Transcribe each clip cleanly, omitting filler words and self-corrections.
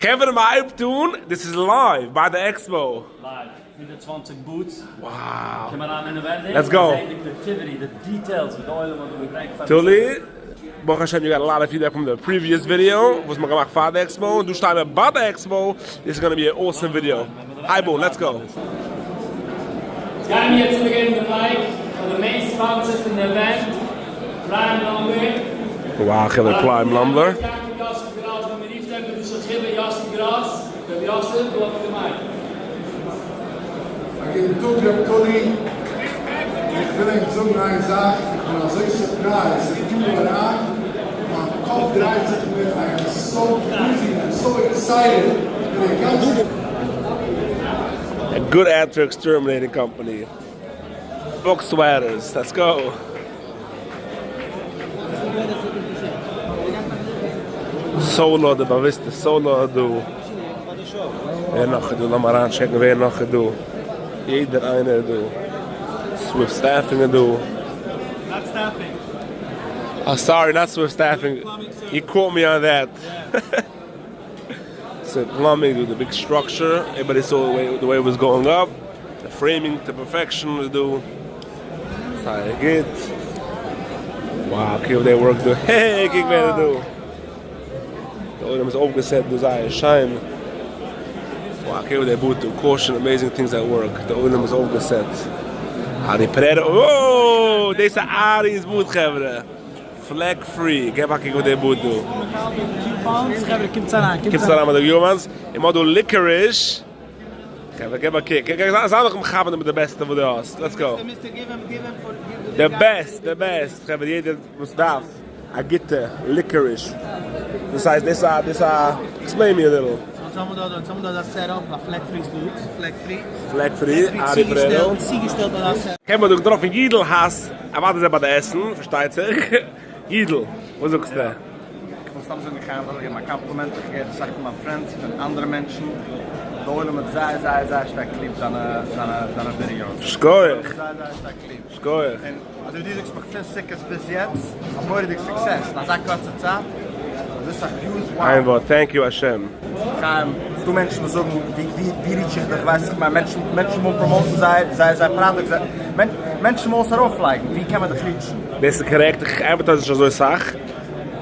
חברה מ'הייבט אן, דאס איז live ביי די expo. Live, 120 booths. Wow. קום אריין אינעווענדיג. Let's go. זען די creativity, די details וואס די עולם האט דא געברענגט פאר די טולי, ברוך השם you got a lot of feedback from the previous video וואס מ'האט געמאכט פאר די expo, און דא שטייען מיר ביי די expo, this is gonna be an awesome video. הייב אן, let's go. גיימיר יעצט איבערגעבן די mic פאר די main sponsor פון די event, Prime Lumber. Wow חברה Prime Lumber. יעקב יוסף גראס ווי מען רופט אים בלשון חיבה יוסי גראס, רבי יוסף דא האט איר די mic. א גוטן טאג רב טולי, איך וויל ענק זאגן איין זאך, איך בין אזוי surprised, איך קום דא אריין, מיין קאפ דרייט זיך מיר, I am so busy, I am so excited, איך בין אינגאנצן. A good ad for exterminating company. Book sweaters. Let's go. Solo, די באוויסטע Solo דא. ווער נאך איז דא? לאמיר אריינטשעקן ווער נאך איז דא. יעדער איינער איז דא. Swift Staffing איז דא. Not staffing. אה sorry, not Swift Staffing. You caught me on that. So plumbing דא, די big structure. Everybody saw the way it was going up. די framing to perfection איז דא. זייער גוט. Wow, קוק ווי די work דא. העי, קוק ווער איז דא. די עולם איז אויפגעסעט דא זייער שיין. Wow, קוק ווי די בוט דא. Caution, amazing things at work. די עולם איז אויפגעסעט. ארי פרערא. Wow! דאס איז ארי'ס booth חברה. Fleck Free. געב א קוק ווי די booth דא. חברה קומטס אריין. קומטס אריין מיט די coupons. און מ'האט דא licorice. חברה געב א קוק, זיי מיך מכבד מיט די בעסטע וואס דו האסט, let's go. די best, די best, חברה יעדער וואס דארף א גוטע licorice, דאס הייסט דאס א דאס א, explain me a little. אונז האבן דא אונז האבן דא אזא setup א Fleck Free's booth, Fleck Free. Fleck Free, ארי פרעדל. צוגעשטעלט אזא setup. חברה דא געטראפן יידל האס, אוודאי איז ער ביי די עסן, פארשטייט זיך. יידל, וואס זאגסטו? איך וויל סתם זאגן חיים כ'וויל געבן א קאמפלימענט, איך געהערט אסאך פון מיין friends פון אנדערע מענטשן, די עולם האט זייער זייער זייער שטארק ליב דיינע דיינע דיינע ווידיאוס. שכוח. זייער זייער שטארק ליב. שכוח. און אזוי ווי דו זאגסט מיך פון סוכות ביז יעצט, א מורא'דיג success אין אזא קורצע צייט, אזוי סאך views, wow. איין ווארט, thank you השם. חיים, ס'דא מענטשן וואס זאגן ווי ווי ווי reach איך דיך, ווייסט איך מיין מענטשן מענטשן ווילן promote ן זייער זייער זייער product, מענטשן ווילן עס ארויפלייגן, ווי קען מען דיך reach ן? דאס איז correct, איך advertise נישט אזוי סאך,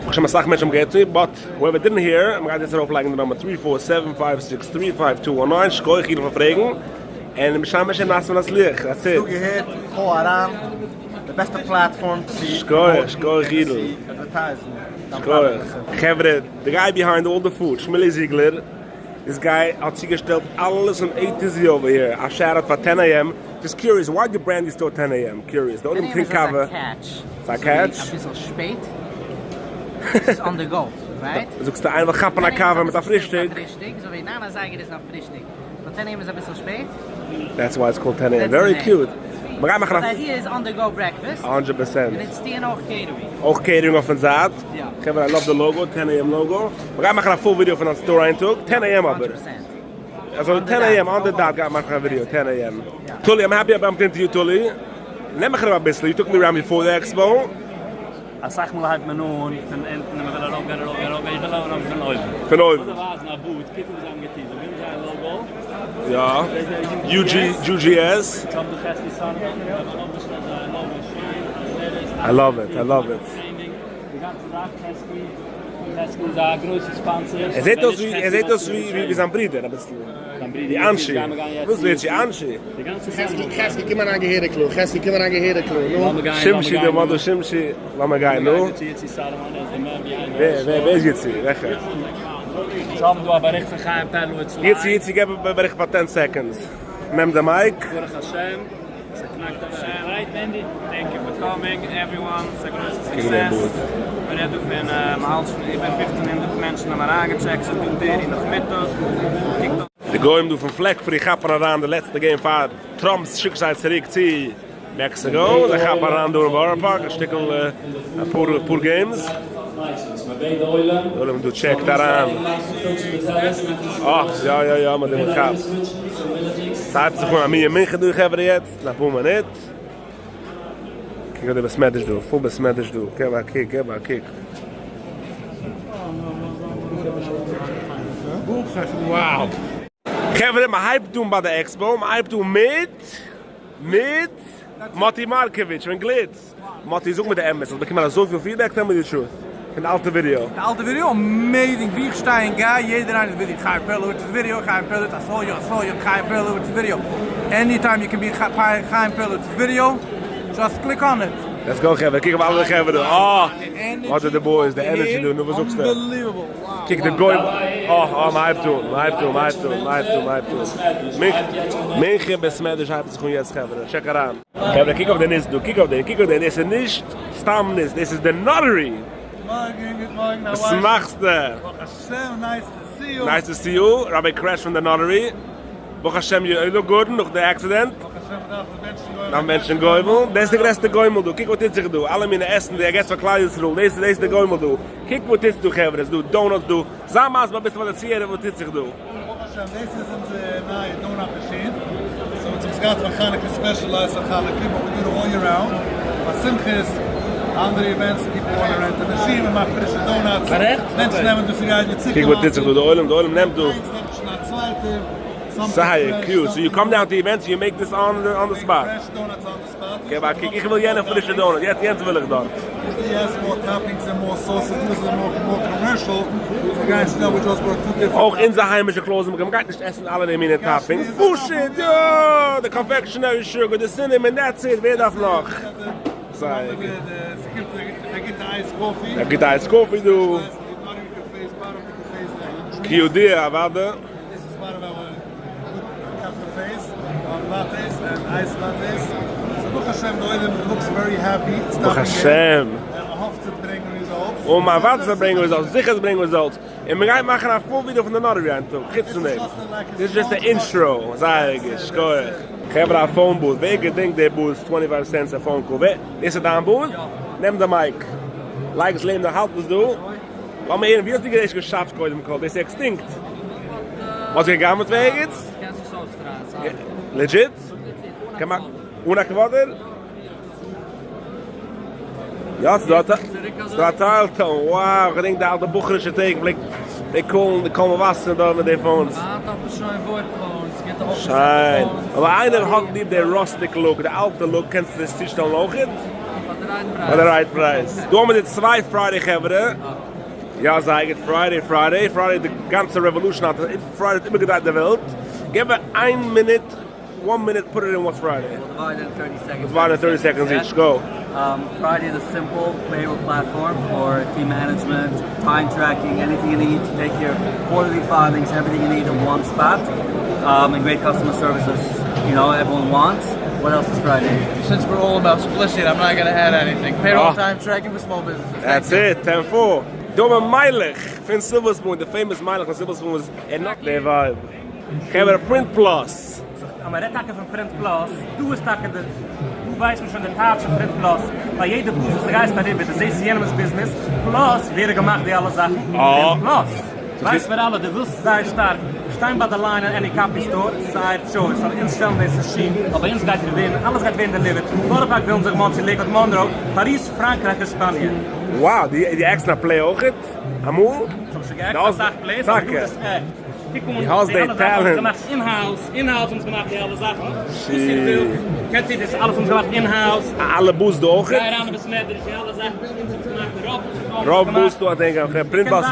ברוך השם אסאך מענטשן האבן געהערט צו, but whoever didn't hear, מ'גייט יעצט ארויף לייגן די נומבער three four seven five six three five two one nine, שכוח אידן פאר פרעגן, און בשם השם נעשה ונצליח, that's it. האסטו געהערט? Call אריין, די בעסטע platform צו שכוח, שכוח אידל. צו advertise ן דיין שכוח. product. חברה, די guy behind all the food, שמילי זיגלער, this guy האט צוגעשטעלט אלעס פון A to Z over here, א shout out פאר 10 AM, Just curious, why did you brand your store 10 AM? Curious, די עולם טרינקט קאווע. ס'איז א catch. ס'איז אביסל שפעט. ס'איז on the go, right? זאגסטו איינער וויל כאפן א קאווע מיט א פרישטאג. פרישטאג, אזוי ווי ניין אזייגער איז נאך פרישטאג. But 10 AM איז אביסל שפעט. That's why it's called 10 AM. Very cute. מ'גייט מאכן א. The idea is on the go breakfast. Hundred percent. און אונז טוען אויך catering. אויך catering אויפן זייט. יא. חברה I love the logo, 10 AM logo. מ'גייט מאכן א full video פון דיין store איין טאג, 10 AM אבער. Hundred percent. אזוי 10 AM on the dot גייט מאכן א ווידיאו 10 AM. טולי I'm happy I bumped into you טולי. נעם מיך ארום אביסל, you took me around before the expo. אסאך מאל הייבט מען אן פון אונטן און מען וויל ארויף גיין ארויף גיין ארויף גיין, איך וויל ארויף גיין פון אויבן. פון אויבן. איך וויל דיר ווייזן א booth, קוק וואס זיי האבן געטון, זיי האבן זייער logo. יא. UG, UGS. זיי האבן דא חזקי סאלאמאן, זיי האבן אויפגעשטעלט זייער logo שיין, I love it, I love it. די גאנצע זאך, חזקי, חזקי איז א גרויסע sponsor. ער זעט אויס ווי, ער זעט אויס ווי ווי זיין ברודער אביסל. ווי אנשי. וואס ווערט זי אנשי? חזקי קום אריין געהעריג קלאר, חזקי קום אריין געהעריג קלאר, נו. שמשי דער מאדעל שמשי, לאמיר גיין נו. ווער ווער איז יצי? וועלכער? זיי האבן דא א באריכט פון חיים פערלאוויץ live. יצי יצי געב א באריכט פאר ten seconds. נעם די mic. ברוך השם. ס'קנאקט א וועלט. Right Mendy, thank you for coming everyone, ס'איז א גרויסע success, מ'רעדט דא פון מ'האלט שוין איבער פופצן הונדערט מענטשן האבן אריינגעטשעקט, ס'איז two thirty נאכמיטאג, קוקט אויס. די גוים דא פון Fleck Free כאפן אריין די לעצטע game פאר טראמפ'ס שיקט זיי צוריק צו מעקסיקאו, זיי כאפן אריין דא אין בארא פארק א שטיקל אפאר אפאר games. די עולם דא טשעקט אריין. אה יא יא יא מ'האט דעם געכאפט. ס'הייבט זיך אן א מנין מנחה דא חברה יעצט אין אפאר מינוט. קוק אויף די בית מדרש דא, full בית מדרש דא, געב א קוק, געב א קוק. ברוך השם, wow! חברה מ'הייבט אן ביי די expo, מ'הייבט אן מיט מיט מאטי מארקאוויטש פון גליץ. מאטי זאג מיר די אמת, האסט באקומען אזויפיל feedback? Tell me the truth פון די אלטע ווידיאו. די אלטע ווידיאו? Amazing! ווי איך שטיי און גיי, יעדער איינער איז busy, חיים פערלאוויטש'ס ווידיאו, חיים פערלאוויטש, I saw you, I saw you, חיים פערלאוויטש'ס ווידיאו. Anytime you can be חיים פערלאוויטש'ס ווידיאו, just click on it. Let's go חברה, קוק אויף אלע חברה דא, אה! וואט איז די boys, די energy דא, נו וואס זאגסטו? קוק די גוים, אה אה מ'הייבט אן, מ'הייבט אן, מ'הייבט אן, מ'הייבט אן, מ'הייבט אן. מנחה בית מדרש הייבט זיך אן יעצט חברה, check אריין. חברה קוק אויף די ניס דא, קוק אויף דעם, קוק אויף דעם, דאס איז נישט סתם ניס, דאס איז די nuttery! מארגן, גוט מארגן, וואס מאכסטו? ברוך השם, nice to see you. Nice to see you, Rabbi Crash פון די nuttery. ברוך השם you look good נאך די accident. ברוך השם מ'דארף בענטשן גומל. דארף בענטשן גומל, דאס איז די גרעסטע גומל דא, קוק וואס טוט זיך דא, אלע מיני עסן די ער געבט פאר כלל ישראל, דאס איז דאס די גומל דא, קוק וואס טוט זיך דא חברה, ס'דא donuts דא, זיי מסביר אביסל פאר די צוהערער וואס טוט זיך דא. ברוך השם דאס איז אונזער נייע donut machine, so אונז האבן עס געהאט פאר חנוכה specialized פאר חנוכה, but we do it all year round, פאר שמחות, אנדערע events, people want to rent די מאשין, מען מאכט פרישע donuts, מענטשן נעמען דאס און גייען מיט צוקער. קוק וואס טוט זיך דא, די עולם די עולם נעמט דא. איינס נעמט שוין א צווייטער. זייער cute, so you come down to events you make this on the spot. געב א קוק, איך וויל יענע פרישע donut, יעצט יענץ וויל איך דארט. אויך אונזער היימישע קלויזענבורגער, מ'גייט נישט עסן אלע די מיני toppings, פשוט יא, די confectionery sugar, די cinnamon, that's it, ווער דארף נאך? זייער גוט. א גוטע iced coffee דא. כידוע אוודאי. This is part of our good cup cafes, our lattes and ice lattes. So ברוך השם די עולם looks very happy. ברוך השם. און מען האפט צו ברענגען results. און מען ווארט צו ברענגען results, זיכער צו ברענגען results. און מען גייט מאכן א full video פון די nuttery איין טאג, חוץ פון דעם. This is just א intro. זייער גוט, שכוח. חברה א phone booth, ווער געדענקט די booth twenty five cents א phone call, ווער? דאס איז דיין booth? נעם די mic. לייג עס לעבן די האלט עס דא. לאמיר הערן ווי האסטו דאס געשאפט קודם כל, דאס איז extinct. האסט גע'גנב'ט פון ערגעץ? קענסט עס אויסטרייען סארי. Legit? אן א quarter? יא ס'דא א טייל טאון, wow כ'געדענק די אלטע בחור'ישע טעג מ'פלעגט די קאלן די קול מבשר דארט מיט די phones. היינט האט מען שוין VoIP phones, גוטע אפיס שיין, אבער איינער האט ליב די rustic look, די אלטע look, קענסטו דאס צושטעלן אויכעט? פאר די right price. פאר די right price. דא האבן מיר די צוויי Friday חברה. יא זייער גוט Friday Friday Friday די גאנצע revolution האט Friday האט איבערגעדרייט די וועלט. געב מיר איין מינוט one minute put it in what's Friday. We'll divide in 30 seconds. Divide in 30 seconds each go. Friday is a simple payroll platform for team management, time tracking, anything you need to take care of quarterly filings, everything you need in one spot, and great customer services you know everyone wants. What else is Friday? Since we're all about simplicity, I'm not gonna add anything. Payroll time tracking for small businesses. That's it, 10-4. דא האבן מיר מיילעך פון Silver Spoon, די famous מיילעך פון Silver Spoon איז ער נאך די vibe. חברה Print Plus. אז מען רעדט טאקע פון Print Plus, דא איז טאקע די, דא ווייסט מען שוין די טייטש פון Print Plus, ביי יעדע booth וואס דו גייסט אריבער, דו זעסט יענעמ'ס ביזנעס, plus ווער האט געמאכט די אלע זאכן, Print Plus. ווייסט מיר אלע, דו ווילסט זייער שטארק שטיין ביי די line אין any copy store, ס'איז אייער choice, אבער אונז שטעלן דאס נישט צו, אבער אונז גייט איר ווערן, אלעס גייט ווערן delivered, בארא פארק, וויליאמסבורג, מאנסי, לעיקוואד, מאנרא, פאריז, פראנקרייך און שפאניע. Wow, די עקסט אין א play אויכעט? אמאל? כ'האב שוין גע'עקט אסאך plays, אבער דא איז עס עכט. קוק אן, די אלע זאכן האבן געמאכט in-house, in-house האבן זיי געמאכט די אלע זאכן, וואס איר ווילט, קענט איר דאס אלעס האבן זיי געמאכט in-house. אלע booths דא אויכעט? גיי אריין אין בית מדרש, די אלע זאכן האבן זיי געמאכט, רוב booths האבן רוב געמאכט. booths דא I think, Print Plus.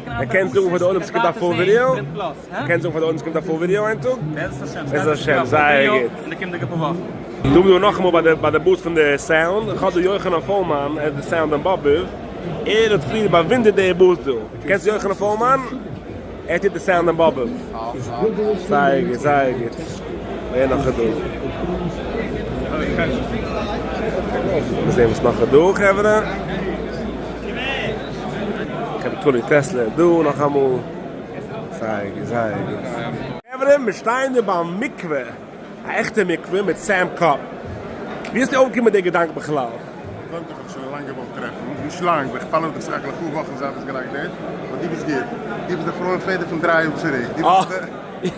מען קען זאגן פאר די עולם ס'קומט א full video? מען קען זאגן פאר די עולם ס'קומט א full video איין טאג? בעזרת השם, בעזרת השם, זייער גוט. אין די קומענדיגע פאר וואכן. דא מיר נאכאמאל ביי די ביי די booth פון די sound, איך האב דא יוחנן פולמאן, ער איז די סאונד אין באבוב, ער האט פריער באוואונדערט די booth דא, קענסט יוחנן פולמאן? ער טוט די סאונד אין באבוב. זייער גוט זייער גוט. ווער נאך איז דא? לאמיר זעהן וואס נאך איז דא חברה. חברה טולי טעסלער דא נאכאמאל. זייער גוט זייער גוט. חברה מיר שטייען דא ביים מקווה. א עכטע מקווה מיט סעם קאפ. ווי האסטו אויפגעקומען מיט די געדאנק בכלל? קודם כל כ'האב שוין לאנג געוואלט טרעפן, נישט לאנג, איך follow דיך סך הכל אפאר וואכן זייט האסט געלייגט דערט, אבער דו ביסט גוט, דו ביסט די פרויען פעדער פון דריי יאר צוריק, דו ביסט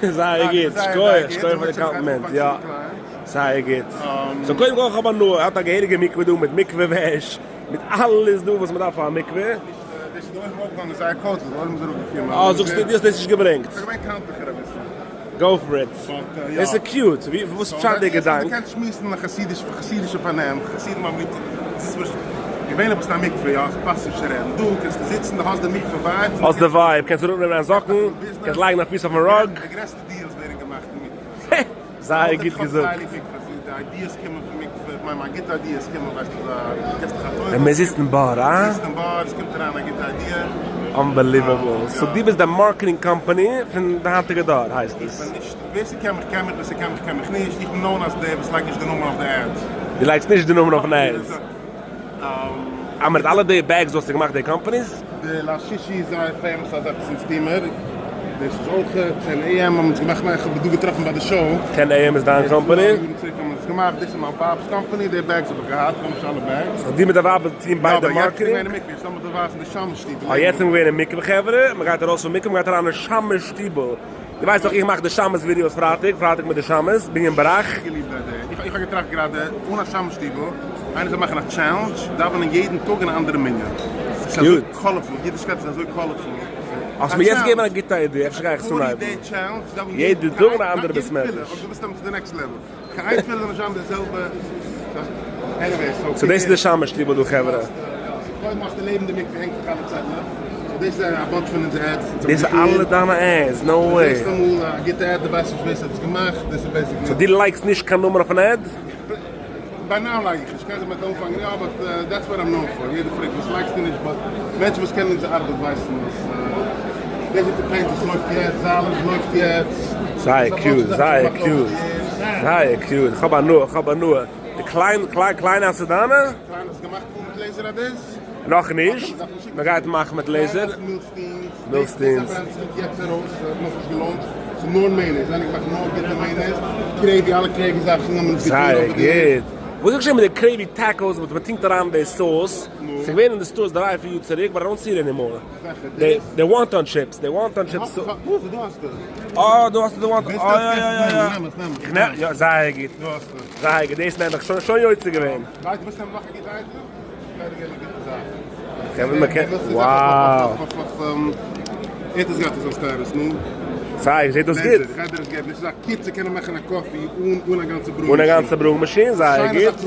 די. זייער גוט, שכוח, שכוח פאר די קאמפלימענט, יא, זייער גוט. So קודם כל כ'האב הנאה, ער האט א געהעריגע מקווה דא מיט מקווה וועש, מיט אלעס דא וואס מ'דארף פאר א מקווה. ס'איז די עולם אויפגעגאנגען זייער קורץ, די עולם איז אראפגעקומען. אה, זאגסטו דו האסט דאס נישט געברענגט. ס'איז געווען קאנטליכער אביסל. Go for it. But יא. דאס איז cute. ווי וואס פשט די געדאנק? דו קענסט שמועסן א חסידיש חסידישע פארנעם, חסידים האבן ליב צו געווענליך ביסטו אין א מקווה יא, ס'פאסט נישט צו רעדן. דא קענסטו זיצן, דו האסט די מקווה vibe. האסט די vibe, קענסט אראפנעמען דיין זאקן, קענסט לייגן א פיס אויפן rug. די גרעסטע deals ווערן געמאכט אין מקווה. זייער גוט געזאגט. ווען מען זיצט אין bar, הא? Unbelievable. So דו ביסט די marketing company פון די היינטיגע דור הייסט עס. דו לייגסט נישט די נאמען אויפן ads. אה מיט אלע די bags וואס האסטו געמאכט די companies? די ליל שישי איז זייער famous אז עפעס אין steamer, דאס איז אויך ten AM האבן אונז געמאכט איך האב דא געטראפן ביי די show. Ten AM איז דיין קאמפאני? יארן צוריק האבן אונז עס געמאכט, דאס איז מיין ווייב'ס קאמפאני, די bags האב איך געהאט, כ'האב נישט אלע bags. So דו מיט די ווייב טוהן ביידע marketing? יא אבער יעצט איז געווען אין מקווה, יעצט לאמיר דיר ווייזן די שמש שטיבל. אה יעצט איז מען געווען אין מקווה חברה, מען גייט ארויס פון מקווה מען גייט אריין אין שמש שטיבל. דו ווייסט דאך איך מאך די שמש ווידיאוס פרייטאג, פרייטאג מיט די שמש, בנין בראך. געליבט די idea. איך האב געטראכט גראדע, אן א שמש שטיבל, איינער זאל מאכן א challenge, דאווענען יעדן טאג אין א אנדערע מנין. ס'איז אזוי colorful, אידישקייט איז אזוי colorful. האסט מיר יעצט געגעבן א גוטע idea, אפשר גיי איך עס אנהייבן. יעדע טאג אין א אנדערע בית מדרש. So דאס איז די שמש שטיבל דא חברה. דאס איז אלע דיינע ads? No way. So דו לייגסט נישט קיין נאמען אויפן ad? זייער cute, זייער cute, זייער cute, איך האב הנאה, איך האב הנאה. די קליין, קליין, קליינע האסטו דיינע? נאכנישט, מען גייט מאכן מיט לעזער. מילסטינס. זייער גוט. וואס איז געשען מיט די Krabby Tacos וואס מען טינקט אריין די sauce? ס'איז געווען אין די stores דריי פיר יאר צוריק but I don't see it anymore. די wonton chips, די wonton chips. אה דא האסטו די wonton, אה יא יא יא יא. איך נעם, יא זייער גוט. זייער גוט, דאס נעם איך, שוין שוין יוצא געווען. חברה מען קען, wow. זייער זעט אויס גוט. אן א גאנצע brew machine, זייער גוט.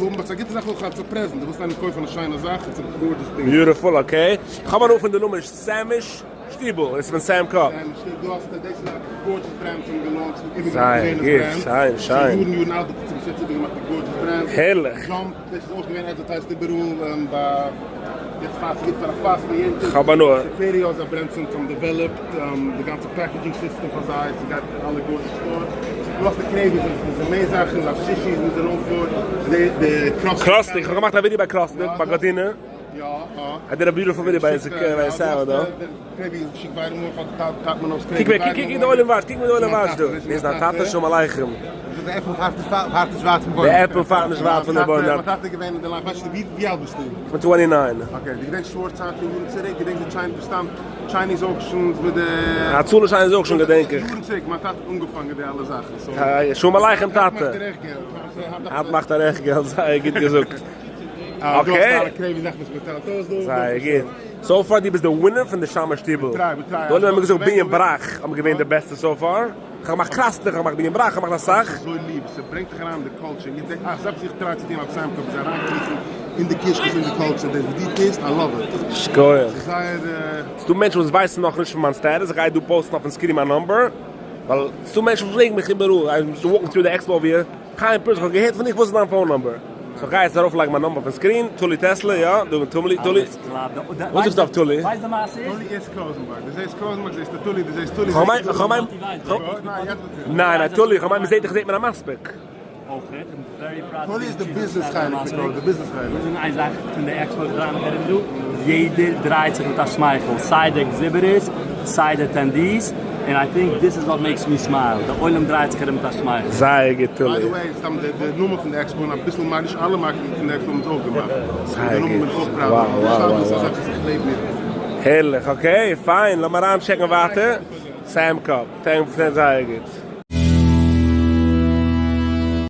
Beautiful, okay. כ'האב הנאה פון די נאמען שמש שטיבל, דאס איז פון סעם קאפ. זייער גוט, שיין שיין. הערליך. כ'האב הנאה. קראסניק, כ'האב געמאכט א ווידעא ביי קראסניק, ביי גאדינע. I did a beautiful video ביי סאווער דא. קוק ווער, קוק קוק די עולם ווארט, קוק ווי די עולם ווארט דא. דאס איז דיין טאטע? שלום עליכם. די עפל פארט נישט ווייט פון בוים. די עפל פארט נישט ווייט פון די בוים. מיין טאטע איז געווען אין די line, ווייסט ווי אלט ביסטו? איך בין twenty nine. Okay, דו געדענקסט שווארץ צייט פון יארן צוריק? געדענקסט די Chinese סתם Chinese auctions מיט די. הצלה Chinese auction געדענק איך. יארן צוריק, מיין טאטע האט אנגעפאנגען די אלע זאכן. שלום עליכם טאטע. היינט מאכט ער עכט געלט, זייער גוט געזאגט. Okay. זייער גוט. So far דו ביסט די winner פון די שמש שטיבל. די עולם האט מיר געזאגט בנין בראך האבן געווען די בעסטע so far. כ'האב געמאכט קראסטער, כ'האב געמאכט בנין בראך, כ'האב געמאכט אסאך. אזוי ליב, ס'ברענגט דיך אריין אין די culture, איך דענק אסאך וואס איך try צו טון אלס סעם קאפ איז אריינקריכן אין די קישקעס אין די culture, דאס וואס דו טוסט, I love it. שכוח. ס'איז זייער. ס'דא מענטשן וואס ווייסן נאכנישט פון מיין status, איך גיי דא post ן אויפן screen מיין number, ווייל ס'דא מענטשן וואס פרעגן מיך איבעראל, I'm walking through the expo over here, חיים פריש, כ'האב געהערט פון דיך, וואס איז דיין phone number? So כ'גיי יעצט ארויפלייגן מיין number אויפן screen, טולי טעסלע, יא, דא מיט טולי, טולי. אלעס קלאר. וואס זאגסטו אויף טולי? ווייסט די מעשה איז? טולי איז קלויזענבארג, דו זעסט קלויזענבארג זעסטו טולי, דו זעסט טולי כ'מיין, זעסטו כ'מיין, ניין ניין טולי, כ'מיין מ'זעט דיך זעט מען המספיק. אויכעט, I'm very proud טולי איז די ביזנעס חלק פון קלויזענבארג, די ביזנעס חלק. כ'וויל זאגן איין זאך פון די expo וואס דרייען מיך ארום דא, יעדער דרייט זיך מיט א שמייכל, סיי די exhibitors, סיי די attendees, און I think this is what makes me smile, די עולם דרייט זיך ארום מיט א שמייכל. זייער גוט by טולי. the way, סתם די נאמען פון די expo און אביסל מיין נישט אלע marketing פון די עקספא האבן עס אויך געמאכט. זייער גוט. wow wow wow wow. הערליך, okay פיין, לאמיר אריינטשעקן ווייטער. סעם קאפ, thanks זייער גוט.